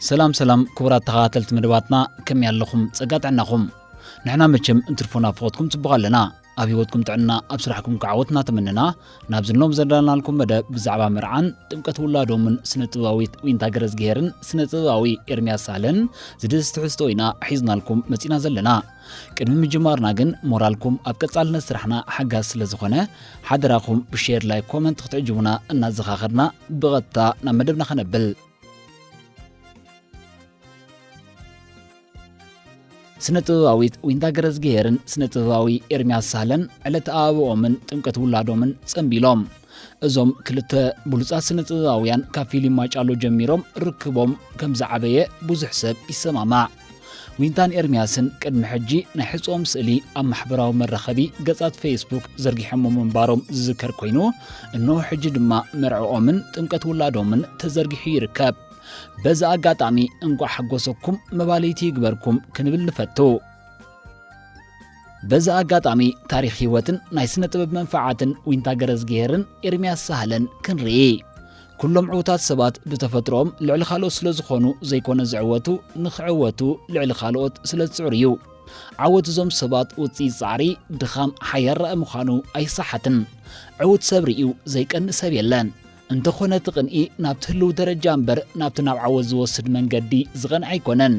ሰላም ሰላም ክቡራት ተኸታተልቲ መደባትና፣ ከመይ ኣለኹም? ጸጋ ጥዕናኹም? ንሕና መቸም እንትርፎ ናፍቖትኩም ጽቡቕ ኣለና። ኣብ ህይወትኩም ጥዕና፣ ኣብ ስራሕኩም ከዓ ዓወት እናተመነና፣ ናብዚ ሎም ዘዳለናልኩም መደብ ብዛዕባ መርዓን ጥምቀት ውላዶምን ስነ ጥበባዊት ዊንታ ገረዝግሄርን ስነ ጥበባዊ ኤርምያስ ሳህለን ዝድህስስ ትሕዝቶ ኢና ሒዝናልኩም መጺና ዘለና። ቅድሚ ምጅማርና ግን ሞራልኩም ኣብ ቀጻልነት ስራሕና ሓጋዝ ስለ ዝኾነ ሓደራኹም ብሼር፣ ላይክ፣ ኮመንት ክትዕጅቡና እናዘኻኸርና ብቐጥታ ናብ መደብና ከነብል። ስነ ጥበባዊት ዊንታ ገረዝግሄርን ስነ ጥበባዊ ኤርምያስ ሳህለን ዕለተ ኣበባኦምን ጥምቀት ውላዶምን ጸንቢሎም። እዞም ክልተ ብሉጻት ስነ ጥበባውያን ካብ ፊልም ማጫሎ ጀሚሮም ርክቦም ከም ዝዓበየ ብዙሕ ሰብ ይሰማማዕ። ዊንታን ኤርምያስን ቅድሚ ሕጂ ናይ ሕጽኦም ስእሊ ኣብ ማሕበራዊ መራኸቢ ገጻት ፌስቡክ ዘርጊሖሞ ምንባሮም ዝዝከር ኮይኑ፣ እንሆ ሕጂ ድማ መርዕኦምን ጥምቀት ውላዶምን ተዘርጊሑ ይርከብ። በዚ ኣጋጣሚ እንቋዕ ሓጎሰኩም መባልይቲ ይግበርኩም ክንብል ንፈቱ። በዚ ኣጋጣሚ ታሪኽ ህይወትን ናይ ስነ ጥበብ መንፈዓትን ዊንታ ገረዝግሄርን ኤርምያስ ሳህለን ክንርኢ። ኩሎም ዕዉታት ሰባት ብተፈጥሮኦም ልዕሊ ካልኦት ስለ ዝኾኑ ዘይኮነ ዝዕወቱ፣ ንኽዕወቱ ልዕሊ ካልኦት ስለ ዝጽዕሩ እዩ። ዓወት እዞም ሰባት ውጽኢት ጻዕሪ፣ ድኻም ሓያል ራኢ ምዃኑ ኣይሰሓትን። ዕዉት ሰብ ርእዩ ዘይቀንእ ሰብ የለን። እንተኾነ እቲ ቅንኢ ናብቲ ህልው ደረጃ እምበር ናብቲ ናብ ዓወት ዝወስድ መንገዲ ዝቐንዐ ኣይኮነን።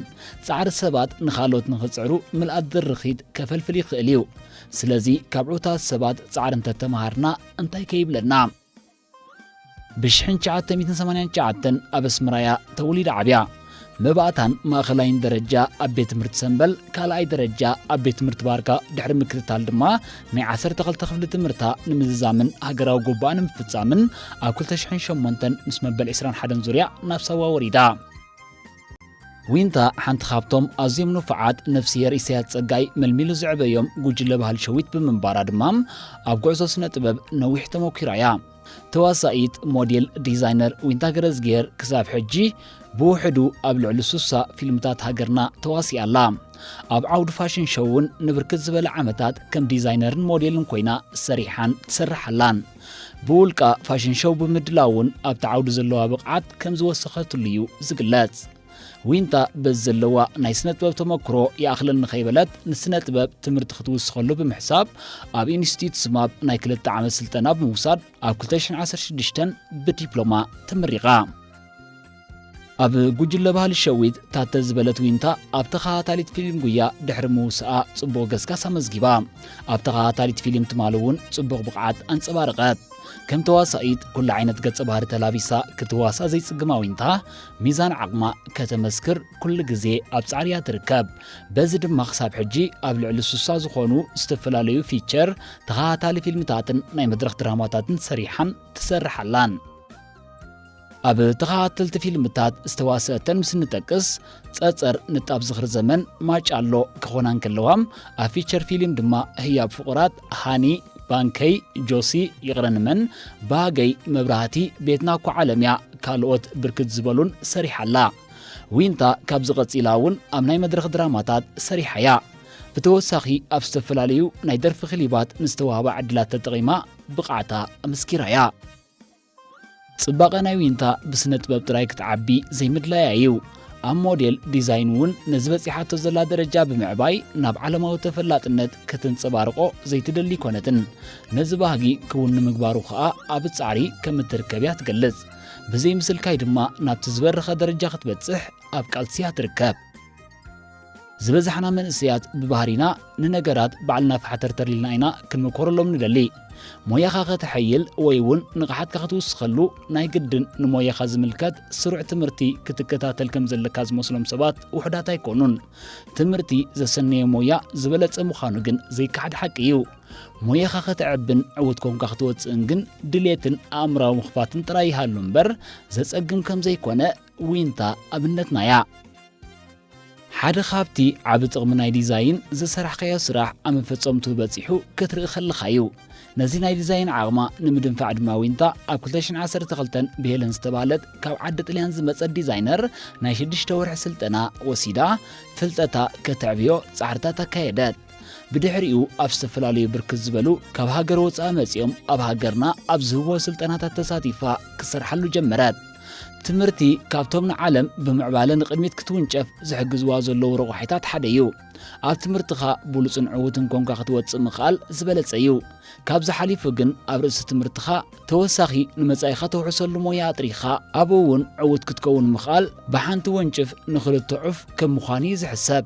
ጻዕሪ ሰባት ንኻልኦት ንኽጽዕሩ ምልኣት ድርኺት ከፈልፍል ይኽእል እዩ። ስለዚ ካብ ዕዉታት ሰባት ጻዕሪ እንተተማሃርና እንታይ ከይብለና? ብሽሕን ትሽዓተ ሚእትን ሰማንያን ትሽዓተን ኣብ ኣስመራያ ተወሊዳ ዓብያ። መባእታን ማእኸላይን ደረጃ ኣብ ቤት ትምህርቲ ሰምበል፣ ካልኣይ ደረጃ ኣብ ቤት ትምህርቲ ባርካ ድሕሪ ምክትታል ድማ ናይ ዓሰርተ ክልተ ክፍሊ ትምህርታ ንምዝዛምን ሃገራዊ ጉባኣ ንምፍጻምን ኣብ ክልተ ሽሕን ሸሞንተን ምስ መበል ዕስራን ሓደን ዙርያ ናብ ሳዋ ወሪዳ። ዊንታ ሓንቲ ካብቶም ኣዝዮም ንፉዓት ነፍስሄር ኢሳያስ ጸጋይ መልሚሉ ዘዕበዮም ጉጅለ ባህሊ ሸዊት ብምንባራ ድማ ኣብ ጉዕዞ ስነ ጥበብ ነዊሕ ተመኲራ እያ። ተዋሳኢት፣ ሞዴል፣ ዲዛይነር ዊንታ ገረዝግሄር ክሳብ ሕጂ ብውሕዱ ኣብ ልዕሊ ሱሳ ፊልምታት ሃገርና ተዋሲኣ ኣላ። ኣብ ዓውዲ ፋሽን ሾው እውን ንብርክት ዝበለ ዓመታት ከም ዲዛይነርን ሞዴልን ኮይና ሰሪሓን ትሰርሕ ኣላን። ብውልቃ ፋሽን ሾው ብምድላው እውን ኣብቲ ዓውዲ ዘለዋ ብቕዓት ከም ዝወሰኸትሉ እዩ ዝግለጽ። ዊንታ በዚ ዘለዋ ናይ ስነ ጥበብ ተመክሮ ይኣኽለኒ ከይበለት ንስነ ጥበብ ትምህርቲ ክትውስኸሉ ብምሕሳብ ኣብ ኢንስቲትዩት ስማብ ናይ ክልተ ዓመት ስልጠና ብምውሳድ ኣብ ክልተ ሽሕን ዓሰርተ ሽዱሽተን ብዲፕሎማ ተመሪቓ። ኣብ ጉጅለ ባህሊ ሸዊት ታተ ዝበለት ዊንታ ኣብ ተኸታታሊት ፊልም ጉያ ድሕሪ ምውስኣ ጽቡቕ ገስጋስ ኣመዝጊባ። ኣብ ተኸታታሊት ፊልም ትማሊ እውን ጽቡቕ ብቕዓት ኣንጸባረቐት። ከም ተዋሳኢት ኩሉ ዓይነት ገጸ ባህሪ ተላቢሳ ክትዋሳእ ዘይጽግማ ዊንታ፣ ሚዛን ዓቕማ ከተመስክር ኩሉ ግዜ ኣብ ጻዕሪ እያ ትርከብ። በዚ ድማ ክሳብ ሕጂ ኣብ ልዕሊ ሱሳ ዝኾኑ ዝተፈላለዩ ፊቸር፣ ተኸታታሊ ፊልምታትን ናይ መድረኽ ድራማታትን ሰሪሓን ትሰርሕ ኣላን። ኣብ ተኸታተልቲ ፊልምታት ዝተዋሰአተን ምስ እንጠቅስ፣ ጸጸር፣ ንጣብ ዝኽሪ ዘመን፣ ማጫሎ ክኾና እንከለዋ፣ ኣብ ፊቸር ፊልም ድማ ህያብ ፍቑራት፣ ሃኒ፣ ባንከይ፣ ጆሲ፣ ይቕረ ንመን፣ ባህገይ፣ መብራህቲ፣ ቤትና እኮ ዓለም እያ፣ ካልኦት ብርክት ዝበሉን ሰሪሓ ኣላ። ዊንታ ካብዚ ቀጺላ እውን ኣብ ናይ መድረኽ ድራማታት ሰሪሓ እያ። ብተወሳኺ ኣብ ዝተፈላለዩ ናይ ደርፊ ክሊባት ንዝተዋህባ ዕድላት ተጠቒማ ብቕዓታ ኣመስኪራ እያ። ጽባቐ ናይ ዊንታ ብስነ ጥበብ ጥራይ ክትዓቢ ዘይምድላያ እዩ። ኣብ ሞዴል ዲዛይን እውን ነዚ በጺሓቶ ዘላ ደረጃ ብምዕባይ ናብ ዓለማዊ ተፈላጥነት ከተንጸባርቖ ዘይትደሊ ኣይኮነትን። ነዚ ባህጊ ክውን ንምግባሩ ከኣ ኣብ ጻዕሪ ከም እትርከብ እያ ትገልጽ። ብዘይ ምስልካይ ድማ ናብቲ ዝበረኸ ደረጃ ክትበጽሕ ኣብ ቃልሲ እያ ትርከብ። ዝበዛሕና መንእሰያት ብባህሪና ንነገራት ባዕልና ፋሕተርተር ኢልና ኢና ክንምኮረሎም ንደሊ። ሞያኻ ከተሐይል ወይ እውን ንቕሓትካ ክትውስኸሉ ናይ ግድን ንሞያኻ ዝምልከት ስሩዕ ትምህርቲ ክትከታተል ከም ዘለካ ዝመስሎም ሰባት ውሑዳት ኣይኮኑን። ትምህርቲ ዘሰነየ ሞያ ዝበለጸ ምዃኑ ግን ዘይከሓድ ሓቂ እዩ። ሞያኻ ከተዕብን ዕዉት ኮንካ ክትወጽእን ግን ድሌትን ኣእምራዊ ምኽፋትን ጥራይ ይሃሉ እምበር ዘጸግም ከም ዘይኮነ ዊንታ ኣብነትና እያ። ሓደ ካብቲ ዓቢ ጥቕሚ ናይ ዲዛይን፣ ዝሰራሕካዮ ስራሕ ኣብ መፈጸምትኡ በጺሑ ክትርኢ ከለኻ እዩ። ነዚ ናይ ዲዛይን ዓቕማ ንምድንፋዕ ድማ ዊንታ ኣብ ክልተ ሽሕን ዓሰርተ ክልተን ብሄለን ዝተባህለት ካብ ዓዲ ጥልያን ዝመጸት ዲዛይነር ናይ ሽዱሽተ ወርሒ ስልጠና ወሲዳ ፍልጠታ ከተዕብዮ ጻዕርታት ኣካየደት። ብድሕሪኡ ኣብ ዝተፈላለዩ ብርክት ዝበሉ ካብ ሃገር ወጻኢ መጺኦም ኣብ ሃገርና ኣብ ዝህብዎ ስልጠናታት ተሳቲፋ ክሰርሓሉ ጀመረት። ትምህርቲ ካብቶም ንዓለም ብምዕባለ ንቕድሚት ክትውንጨፍ ዝሕግዝዋ ዘለዉ ረቑሒታት ሓደ እዩ። ኣብ ትምህርትኻ ብሉጽን ዕዉትን ኮንካ ክትወጽእ ምኽኣል ዝበለጸ እዩ። ካብዚ ሓሊፉ ግን ኣብ ርእሲ ትምህርትኻ ተወሳኺ ንመጻኢኻ ተውሕሰሉ ሞያ ኣጥሪኻ ኣብኡ እውን ዕዉት ክትከውን ምኽኣል ብሓንቲ ወንጭፍ ንኽልተ ዑፍ ከም ምዃኑ እዩ ዝሕሰብ።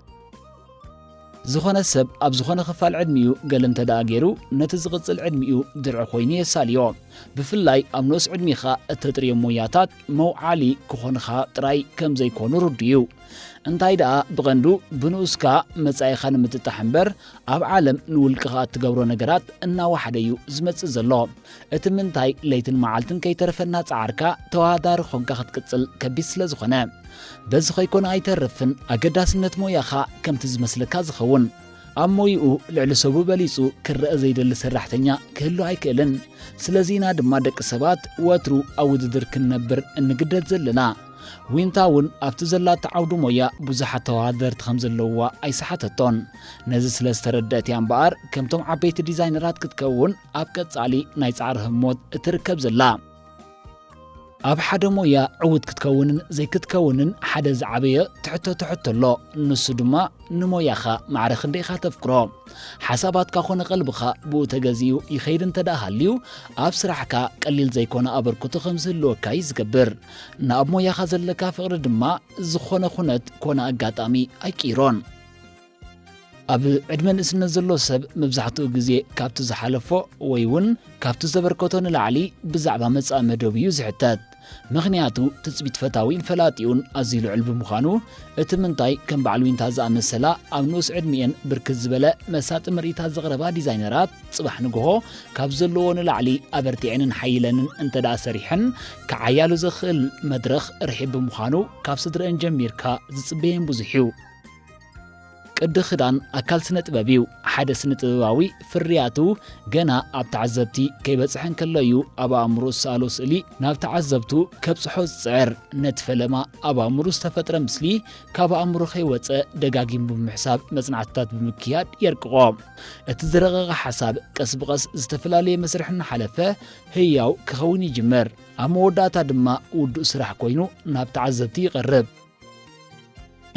ዝኾነ ሰብ ኣብ ዝኾነ ክፋል ዕድሚኡ ገለ እንተ ደኣ ገይሩ፣ ነቲ ዝቕጽል ዕድሚኡ ድርዒ ኮይኑ የሳልዮ። ብፍላይ ኣብ ንኡስ ዕድሚኻ እተጥርዮም ሞያታት መውዓሊ ክኾንኻ ጥራይ ከም ዘይኮኑ ርዱእ እዩ። እንታይ ደኣ ብቐንዱ ብንኡስካ መጻኢኻ ንምጥጣሕ እምበር፣ ኣብ ዓለም ንውልቅኻ እትገብሮ ነገራት እናወሓደ እዩ ዝመጽእ ዘሎ። እቲ ምንታይ ለይትን መዓልትን ከይተረፈ እናጸዓርካ ተወዳዳሪ ኾንካ ክትቅጽል ከቢድ ስለ ዝኾነ። በዚ ኸይኮነ ኣይተርፍን ኣገዳስነት ሞያኻ ከምቲ ዝመስለካ ዝኸውን። ኣብ ሞይኡ ልዕሊ ሰቡ በሊጹ ክረአ ዘይደሊ ሰራሕተኛ ክህሉ ኣይክእልን። ስለዚ ኢና ድማ ደቂ ሰባት ወትሩ ኣብ ውድድር ክንነብር እንግደድ ዘለና። ዊንታ እውን ኣብቲ ዘላቶ ዓውዲ ሞያ ብዙሓት ተወዳደርቲ ከም ዘለውዋ ኣይሰሓተቶን። ነዚ ስለ ዝተረደእት እያ እምበኣር ከምቶም ዓበይቲ ዲዛይነራት ክትከውን ኣብ ቀጻሊ ናይ ጻዕሪ ህሞት እትርከብ ዘላ። ኣብ ሓደ ሞያ ዕዉት ክትከውንን ዘይክትከውንን ሓደ ዝዓበየ ትሕተቶ ሕቶ ኣሎ። ንሱ ድማ ንሞያኻ ማዕረ ክንደይ ኢኻ ተፍቅሮ? ሓሳባትካ ኮነ ቀልብኻ ብኡ ተገዚኡ ይኸይድ እንተ ደኣ ሃልዩ፣ ኣብ ስራሕካ ቀሊል ዘይኮነ ኣበርክቶ ከም ዝህልወካ እዩ ዝገብር። ናብ ሞያኻ ዘለካ ፍቕሪ ድማ ዝኾነ ኩነት ኮነ ኣጋጣሚ ኣይቅይሮን። ኣብ ዕድመ ንእስነት ዘሎ ሰብ መብዛሕትኡ ግዜ ካብቲ ዝሓለፎ ወይ እውን ካብቲ ዘበርከቶ ንላዕሊ ብዛዕባ መጻኢ መደቡ እዩ ዝሕተት። ምኽንያቱ ትጽቢት ፈታዊን ፈላጢኡን ኣዝዩ ልዑል ብምዃኑ፣ እቲ ምንታይ ከም በዓል ዊንታ ዝኣመሰላ ኣብ ንኡስ ዕድሚኤን ብርክት ዝበለ መሳጢ ምርኢታት ዘቕረባ ዲዛይነራት ጽባሕ ንግሆ ካብ ዘለዎ ንላዕሊ ኣበርቲዐንን ሓይለንን እንተ ደኣ ሰሪሐን፣ ክዓያሉ ዘኽእል መድረኽ ርሒብ ብምዃኑ ካብ ስድረአን ጀሚርካ ዝጽበየን ብዙሕ እዩ። ቅዲ ክዳን ኣካል ስነ ጥበብ እዩ። ሓደ ስነ ጥበባዊ ፍርያቱ ገና ኣብ ተዓዘብቲ ከይበጽሐ እንከሎ እዩ ኣብ ኣእምሮ ዝሰኣሎ ስእሊ ናብ ተዓዘብቱ ከብጽሖ ዝጽዕር። ነቲ ፈለማ ኣብ ኣእምሮ ዝተፈጥረ ምስሊ ካብ ኣእምሮ ከይወጸ ደጋጊሙ ብምሕሳብ መጽናዕትታት ብምክያድ የርቅቖ። እቲ ዝረቐቐ ሓሳብ ቀስ ብቐስ ዝተፈላለየ መስርሕ እናሓለፈ ህያው ክኸውን ይጅምር። ኣብ መወዳእታ ድማ ውዱእ ስራሕ ኮይኑ ናብ ተዓዘብቲ ይቐርብ።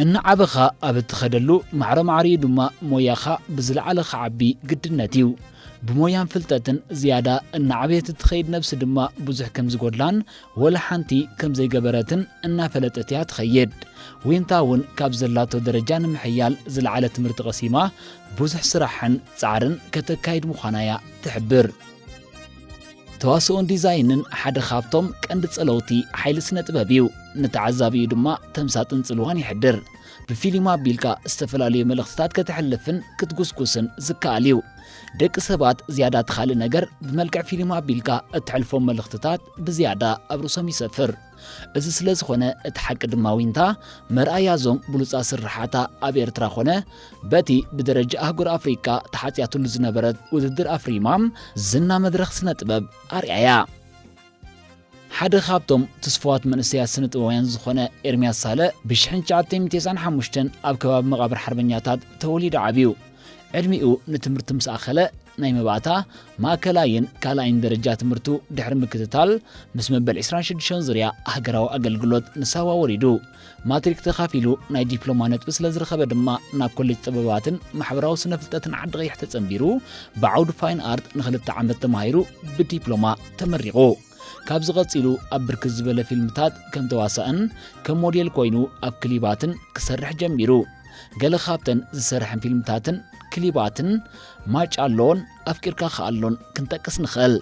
እናዓበኻ ኣብ እትኸደሉ ማዕረ ማዕሪኡ ድማ ሞያኻ ብዝለዓለ ክዓቢ ግድነት እዩ። ብሞያን ፍልጠትን ዝያዳ እናዓበየት እትኸይድ ነብሲ ድማ ብዙሕ ከም ዝጎድላን ወላ ሓንቲ ከም ዘይገበረትን እናፈለጠት እያ ትኸይድ። ዊንታ እውን ካብ ዘላቶ ደረጃ ንምሕያል ዝለዓለ ትምህርቲ ቀሲማ ብዙሕ ስራሕን ጻዕርን ከተካይድ ምዃና እያ ትሕብር። ተዋስኦን ዲዛይንን ሓደ ካብቶም ቀንዲ ጸለውቲ ሓይሊ ስነ ጥበብ እዩ። ንተዓዛቢኡ ድማ ተምሳጥን ጽልዋን ይሕድር። ብፊልም ኣቢልካ ዝተፈላለዩ መልእኽትታት ከተሕልፍን ክትጉስጉስን ዝከኣል እዩ። ደቂ ሰባት ዝያዳ እቲ ካልእ ነገር ብመልክዕ ፊልም ኣቢልካ እትሕልፎም መልእኽትታት ብዝያዳ ኣብ ርእሶም ይሰፍር። እዚ ስለ ዝኾነ እቲ ሓቂ ድማ ዊንታ መርኣያ እዞም ብሉጻት ስርሓታ ኣብ ኤርትራ ኮነ በቲ ብደረጃ ኣህጉር ኣፍሪቃ ተሓጽያትሉ ዝነበረት ውድድር ኣፍሪማ ዝና መድረኽ ስነ ጥበብ ኣርኣያ። ሓደ ካብቶም ትስፉዋት መንእሰያት ስነ ጥበባውያን ዝኾነ ኤርምያስ ሳለ ብ ሽሕን ትሽዓተ ሚእትን ተስዓን ሓሙሽተን ኣብ ከባቢ መቓብር ሓርበኛታት ተወሊዱ ዓብዩ። ዕድሚኡ ንትምህርቲ ምስ ኣኸለ ናይ መባእታ፣ ማእከላይን ካልኣይን ደረጃ ትምህርቱ ድሕሪ ምክትታል ምስ መበል ዕስራን ሽዱሽተን ዙርያ ሃገራዊ ኣገልግሎት ንሳዋ ወሪዱ። ማትሪክ ተኻፊሉ ናይ ዲፕሎማ ነጥቢ ስለ ዝረኸበ ድማ ናብ ኮሌጅ ጥበባትን ማሕበራዊ ስነ ፍልጠትን ዓዲ ቀይሕ ተጸንቢሩ ብዓውዲ ፋይን ኣርት ንኽልተ ዓመት ተማሂሩ ብዲፕሎማ ተመሪቑ። ካብዚ ቀጺሉ ኣብ ብርክት ዝበለ ፊልምታት ከም ተዋሳእን ከም ሞዴል ኮይኑ ኣብ ክሊባትን ክሰርሕ ጀሚሩ። ገለ ካብተን ዝሰርሐን ፊልምታትን ክሊባትን ማጫሎን ኣፍቂርካ ከኣሎን ክንጠቅስ ንኽእል።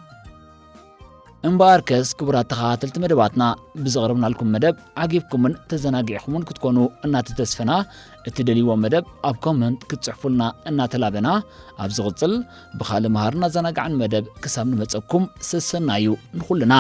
እምበኣርከስ ክቡራት ተኸታተልቲ መደባትና ብዘቕረብናልኩም መደብ ዓጊብኩምን ተዘናጊዕኩምን ክትኮኑ እናተተስፈና፣ እትደልይዎ መደብ ኣብ ኮመንት ክትጽሕፉልና እናተላበና፣ ኣብ ዝቕጽል ብኻልእ መሃርን ኣዘናጋዕን መደብ ክሳብ ንመጸኩም ሰሰናዩ ንኹልና።